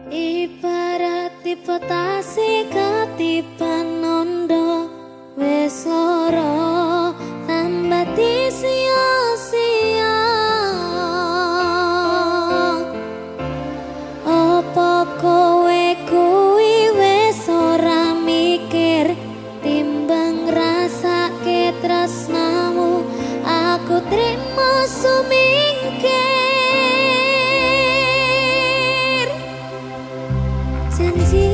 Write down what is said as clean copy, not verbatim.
Ibarat dipetasi ketiban ondo, wis loro tambah disia-sia. Apa kowe kuwi wis ora mikir, timbang rasake tresnamu aku trimo sumingkir. Janji